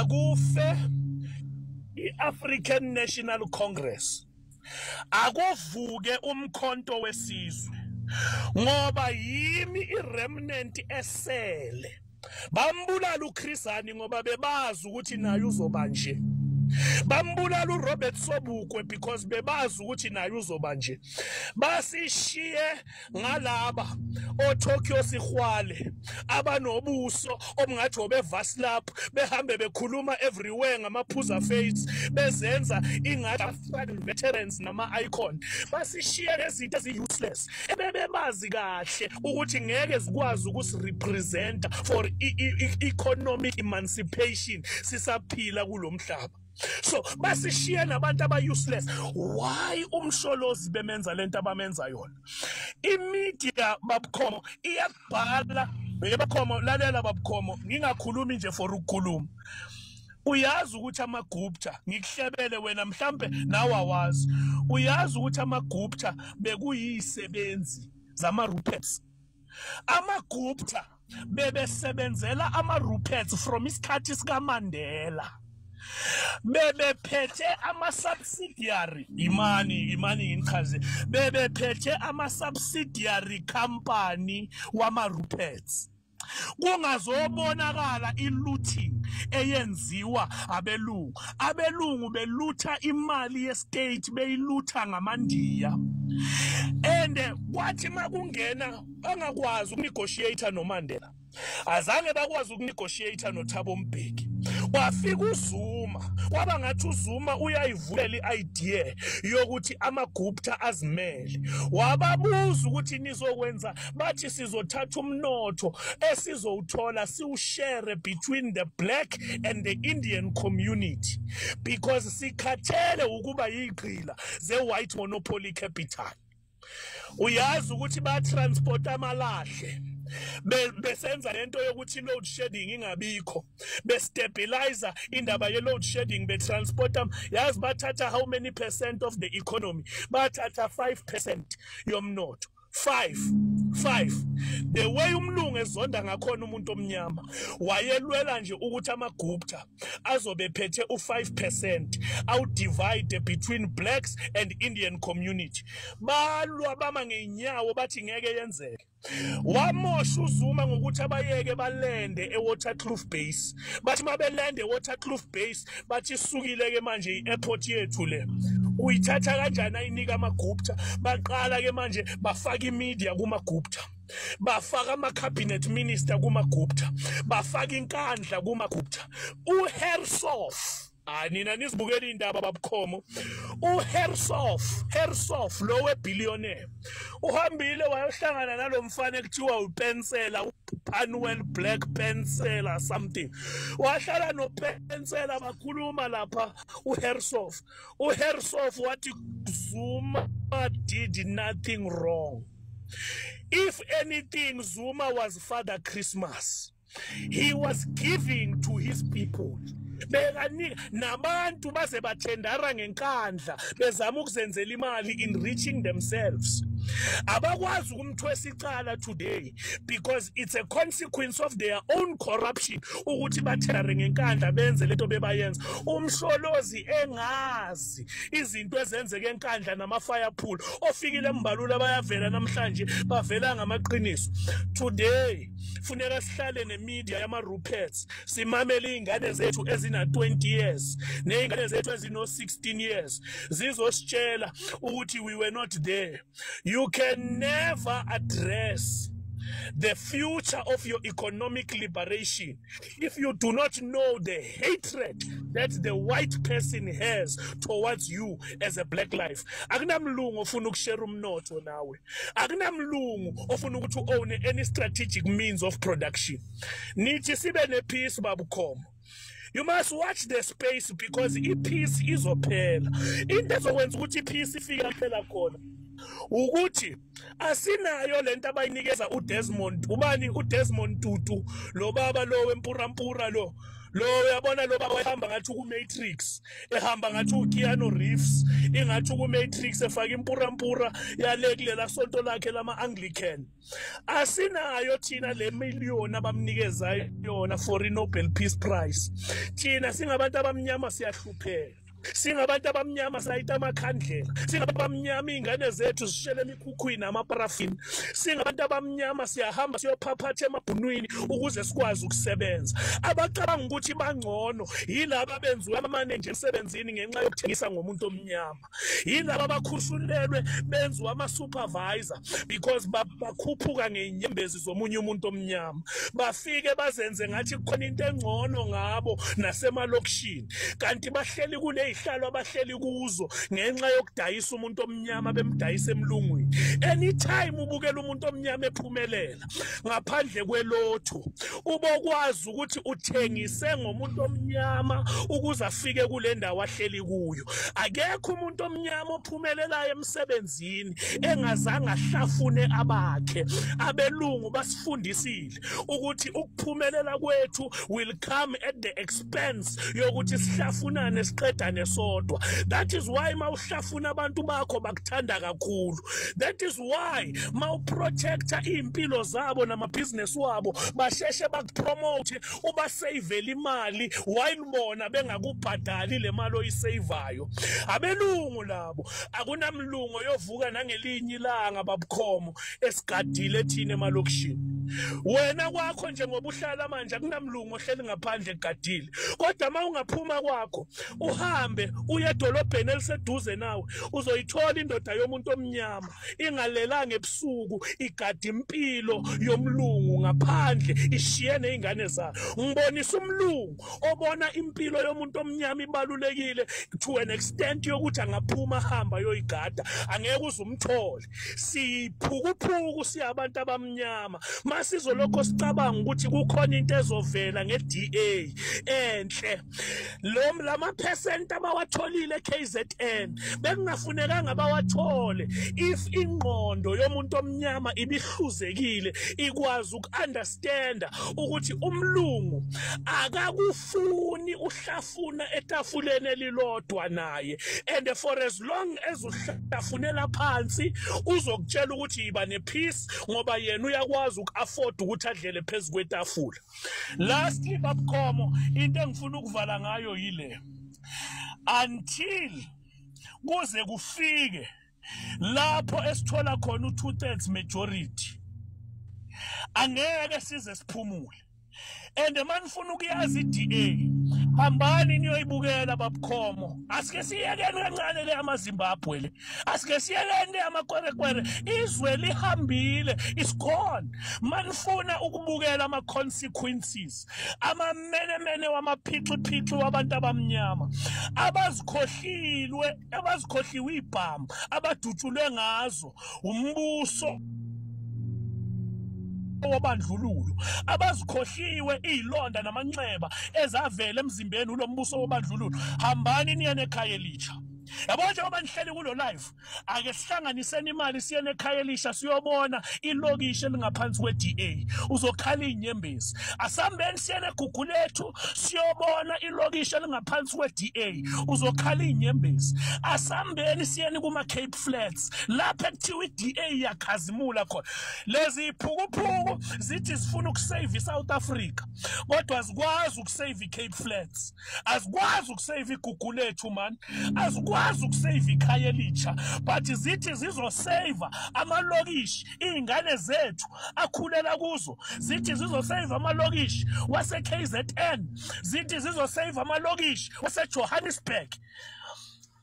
Akufe i-African National Congress, akuvuke uMkhonto weSizwe, ngoba yimi i-remnant esele. Bambulala uChris Hani ngoba bebazi ukuthi naye uzoba nje. Bambulala uRobert Sobukwe because bebazi ukuthi naye uzoba nje. Basishiye ngalaba oTokyo Sihwale abanobuso obungathi obevaslap, behambe bekhuluma everywhere ngamaphuza face, bezenza ingathi veterans nama icon. Basishiye nezinto ezi-useless ebebebazi kahle ukuthi ngeke zikwazi ukusirepresenta for economic emancipation sisaphila kulomhlaba. So basishiye nabantu aba-useless. Why uMsholozi bemenza lento abamenza yona? I-media, babukhomo, iyabhala. Babukhomo, lalela babukhomo, ngingakhulumi nje for ukukhuluma. Uyazi ukuthi amaGupta, ngikuhlebele wena mhlambe nawe awazi, uyazi ukuthi amaGupta bekuyisebenzi zama-Ruperts. AmaGupta bebesebenzela ama-Ruperts from isikhathi sikaMandela. Bebephethe ama-subsidiary, imani ngichaze, bebephethe ama-subsidiary company wama-Ruperts. Kungazobonakala i-looting eyenziwa abelungu. Abelungu belutha imali ye-state, beyilutha ngamaNdiya. And kwathi makungena bangakwazi ukunegotiate noMandela, azange bakwazi ukunegotiate noThabo Mbeki. Wafika uZuma, kwaba ngathi uZuma uyayivulela i-idea yokuthi amaGupta azimele. Wababuza ukuthi nizokwenza, bathi sizothatha umnotho esizowuthola siwushare between the black and the Indian community because sikhathele ukuba yigqila ze-white monopoly capital. Uyazi ukuthi batransport amalahle, besenza lento yokuthi load shedding ingabikho, bestabilizer indaba ye load shedding, betransporta. Yazi bathatha how many percent of the economy? Bathatha 5% yomnotho. 5 5. The way umlungu ezonda ngakhona umuntu omnyama, wayelwela nje ukuthi amaGupta azobe phethe u5% awu divide between blacks and Indian community. Balwa, bama ngeenyawo, bathi ngeke yenzeke. Wamosha uZuma ngokuthi abayeke balende eWaterkloof Base. Bathi mabelende eWaterkloof Base, bathi isukile ke manje i-airport yethu le, uyithatha kanjani ayinika amaGupta? Baqala ke manje bafaka imedia kumaGupta, bafaka ama-cabinet minister kumaGupta, bafaka iNkandla kumaGupta. UHersoff, hayi nina nizibukela indaba babukhomo, uHersoff, Hersoff lo webillionaire, uhambile wayohlangana nalomfana ekuthiwa upensela, uPanuel Black Pensela something. Wahlala noPensela, bakhuluma lapha uHersoff. UHersoff wathi Zuma did nothing wrong. If anything, Zuma was Father Christmas. He was giving to his people. Bekanika nabantu baze bathendara ngeNkandla, bezama ukuzenzela imali, enriching themselves. Abakwazi ukumthwesa icala today because it's a consequence of their own corruption ukuthi bathendare ngeNkandla, benze lento bebayenza. UMsholozi engazi izinto ezenzeke eNkandla nama-fire pool. Ofikile eMbalula bayavela namhlanje, bavela ngamaqiniso. Today funeka sihlale nemedia yama-Ruperts, simamele iy'ngane zethu ezina-20 years ney'ngane zethu ezino-16 years, zizositshela ukuthi we were not there. You can never address the future of your economic liberation if you do not know the hatred that the white person has towards you as a black life. Akunamlungu ofuna ukushare umnotho nawe. Akunamlungu ofuna ukuthi own any strategic means of production. Nithi sibe ne-peace, babukhomo. You must watch the space because i-peace izophela. Into ezokwenza ukuthi i-peace ifike phela khona ukuthi asinayo lento abayinikeza uDesmond, ubani, uDesmond Tutu lo baba lo wempurampura lo. Lo uyabona lo baba ehamba ngathi ku-Matrix, ehamba ngathi uKeanu Reeves, ingathi ku-Matrix, efaka impurampura yale kulela sonto lakhe lama-Anglican. Asinayo thina le miliyoni abamnikeza yona for i-Nobel Peace Prize. Thina singabantu abamnyama siyahlupheka. Singabantu abamnyama sayita amakhandlela. Singabantu abamnyama iy'ngane zethu zishele emikhukhwini amaparafini. Singabantu abamnyama siyahamba siyophaphatha emabhunwini ukuze sikwazi ukusebenza. Abacabanga ukuthi bangcono yilaba abenziwe amamanenja emsebenzini ngenxa yokuthengisa ngomuntu omnyama. Yilaba abakhushulelwe benziwa ama-supervisor because bakhuphuka ngey'nyembezi zomunye umuntu omnyama. Bafike bazenze ngathi kukhona into engcono ngabo nasemalokishini, kanti bahleli kule ihlalo abahleli kuzo ngenxa yokudayisa umuntu omnyama, bemdayisa emlungwini. Anytime ubukela umuntu omnyama ephumelela ngaphandle kwelotho, ubokwazi ukuthi uthengise ngomuntu omnyama ukuze afike kule ndawo ahleli kuyo. Akekho umuntu omnyama ophumelelayo emsebenzini engazange ahlafune abakhe. Abelungu basifundisile ukuthi ukuphumelela kwethu will come at the expense yokuthi sihlafunane siqedane sodwa. That is why mawuhlafuna abantu bakho bakuthanda kakhulu. That is why mawuprotecta iy'mpilo zabo namabhizinesi wabo basheshe bakupromote, ubaseyivele imali while bona bengakubhadali le mali oyiseyivayo. Abelungu labo, akunamlungu oyovuka nangelinye ilanga babukhomo esigadile thina emalokishini. Wena kwakho njengoba uhlala manje akunamlungu ohleli ngaphandle egadile, kodwa uma ungaphuma kwakho uhambe uye edolobheni eliseduze nawe uzoyithola indoda yomuntu omnyama ingalelanga ebusuku igada impilo yomlungu ngaphandle ishiye nezingane zayo. Ngibonisa umlungu obona impilo yomuntu omnyama ibalulekile to an extent yokuthi angaphuma ahamba ayoyigada, angeke uze umthole. Siphukuphuku siyabantu abamnyama masizolokho sicabanga ukuthi kukhona into ezovela nge-DA enhle. Lo lama-percent abawatholile KZN bekungafunekanga bawathole if ingqondo yomuntu omnyama ibihluzekile ikwazi uku-understanda ukuthi umlungu akakufuni uhlafuna etafuleni elilodwa naye, and for as long as uhlafunela phansi uzokutshela ukuthi yiba ne-peace ngoba yena uyakwazi uku-afford ukuthi adlele phezu kwetafula. Lastly babukhomo, into engifuna ukuvala ngayo yile: until kuze kufike lapho esithola khona u-2/3 majority, angeke size siphumule. And manifuna ukuyazi i-DA, hambani niyoyibukela babukhomo. Asike siyekeni kancane le amaZimbabwe le, asike siyekeni le amakwerekwere, izwe lihambile, is gone. Manifuna ukubukela ama-consequences, amamenemene wamaphixi-phixi wabantu abamnyama abazikhohliwe, abazikhohliwe ibhamu abadutshulwe ngazo umbuso wobandlululo, abazikhohliwe izilonda namanxeba ezavela emzimbeni ulombuso wobandlululo. Hambani niye nekhaya elitsha. Yabo njengoba nihleli kulo live, ake sihlanganiseni imali siye nekhaya elisha siyobona ilokishi elingaphansi kwe-DA, uzokhala iy'nyembezi. Asambeni siye neGugulethu siyobona ilokishi elingaphansi kwe-DA, uzokhala iy'nyembezi. Asambeni siyeni kuma-Cape Flats lapho ekuthiwa i-DA iyakhazimula khona. Lezi iphukuphuku zithi zifuna ukusave i-South Africa, kodwa azikwazi ukusave i-Cape Flats, azikwazi ukusave iGugulethu man, azikwazi ukusave ikhaya elitsha, but zithi zizosave amalokishi iy'ngane zethu akhulela kuzo, zithi zizosave amalokishi wase-KZN, zithi zizosave amalokishi wase-Johannesburg.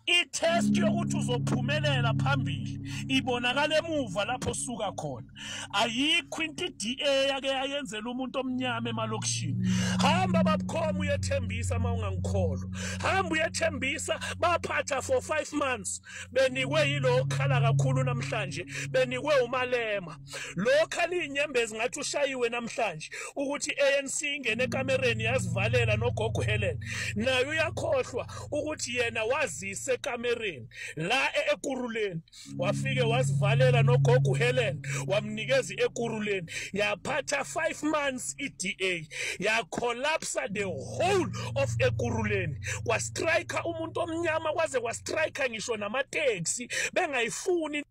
I-test yokuthi uzophumelela phambili ibonakala emuva lapho osuka khona. Ayikho into i-DA yake yayenzela umuntu omnyama emalokishini. Hamba babukhoma uyethembisa uma ungangikholwa, hamba uyethembisa. Baphatha for 5 months benikwe yilo okhala kakhulu namhlanje, benikwe uMalema lo khala iy'nyembezi ngathi ushayiwe namhlanje ukuthi i-ANC ingene ekamereni yazivalela nogogo Helen. Naye uyakhohlwa ukuthi yena wazise Esekamereni la e-Ekurhuleni, wafike wazivalela nogogo uHelen, wamnikeza i-Ekurhuleni. Yaphatha 5 months i-DA, yacollapsa the whole of Ekurhuleni. Kwastrika umuntu omnyama, kwaze kwastrika ngisho namateksi, bengayifuni.